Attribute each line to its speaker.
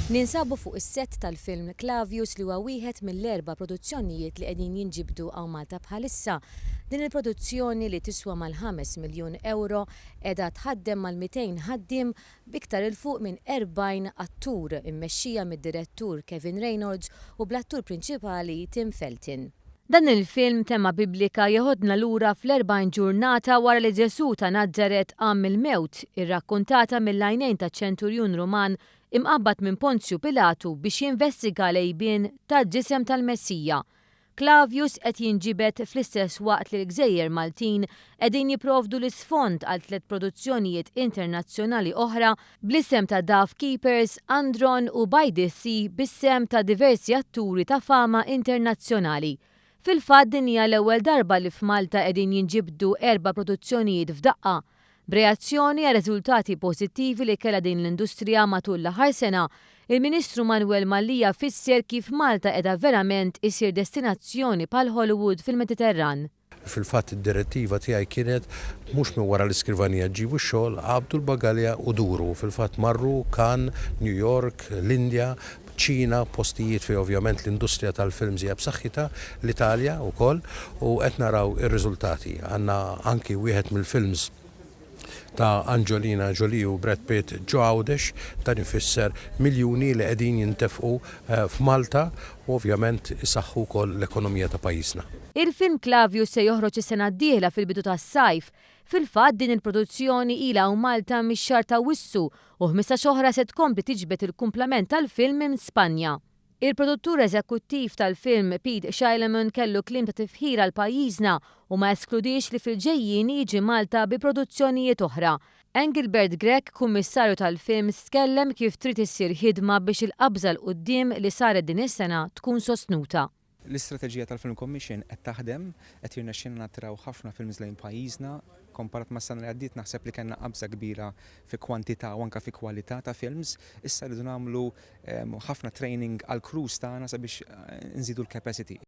Speaker 1: Ninsabu fuq is-sett tal-film Clavius li huwa wieħed mill-erba' produzzjonijiet li qegħdin jinġibdu hawn Malta bħalissa. Din il-produzzjoni li tiswa mal-5 miljun ewro qiegħda tħaddem mal-200 ħaddiem b'iktar 'il fuq minn 40 attur immexxija mid-direttur Kevin Reynolds u bl-attur prinċipali Tim Felton. Dan il-film tema biblika jeħodna lura fl-40 ġurnata wara li Ġesù ta' Nazaret qam mill-mewt, irrakkuntata mill-għajnejn ta' ċenturjun Ruman imqabbad minn Ponzju Pilatu biex jinvestiga l-għejbien tal-ġisem tal-Messija. Clavius qed jinġibed fl-istess waqt li l-gżejjer Maltin qegħdin jipprovdu l-isfond għal tliet produzzjonijiet internazzjonali oħra bl-isem ta' Dove Keepers, Andron u By the Sea bis-sehem ta' diversi atturi ta' fama internazzjonali. Fil-fatt din hija l-ewwel darba li f'Malta qegħdin jinġibdu erba' produzzjonijiet f'daqqa. B'reazzjoni għar-riżultati pożittivi li kellha din l-industrija matul l-aħħar sena, il-Ministru Manuel Mallia fisser kif Malta qiegħda verament isir destinazzjoni bħal Hollywood fil-Mediterran.
Speaker 2: Fil-fatt id-direttiva tiegħi kienet mhux minn wara l-iskrivanija ġġibu x-xogħol, aqbdu l-bagalja u duru. Fil-fatt marru Cannes, New York, l-Indja, Ċina, postijiet fejn ovvjament l-industrija tal-films hija b'saħħitha, l-Italja wkoll, u qed naraw ir-riżultati. Għandna anki wieħed mill-films ta' Angelina Jolie u Brad Pitt ġo Għawdex, dan ifisser miljuni li qegħdin jintefqu f'Malta u ovvjament isaħħu wkoll l-ekonomija ta' pajjiżna.
Speaker 1: Il-film Clavius se joħroġ is-sena d-dieħla fil-bidu tas-sajf. Fil-fatt din il-produzzjoni ilha hawn Malta mix-xahar t'Awwissu u 15 oħra se tkompli tiġbed il-kumplament tal-film minn Spanja. Il-produttur eżekuttiv tal-film Pete Shilaimon kellu kliem ta' tifħir għal pajjiżna u ma eskludiex li fil-ġejjieni jiġi Malta bi produzzjonijiet oħra. Engelbert Grech, kummissarju tal-films, tkellem kif trid issir ħidma biex il-qabża 'l quddiem li saret din is-sena tkun sostnuta.
Speaker 3: L-istrateġija tal-Film Commission qed taħdem, qed jirnexxilna nattraw ħafna films lejn pajjiżna. Komparat mas-sena li għaddiet naħseb li kellna qabża kbira fi kwantità u anke fi kwalità ta' films. Issa rridu nagħmlu ħafna training għall-crews tagħna sabiex nżidu l-capacity.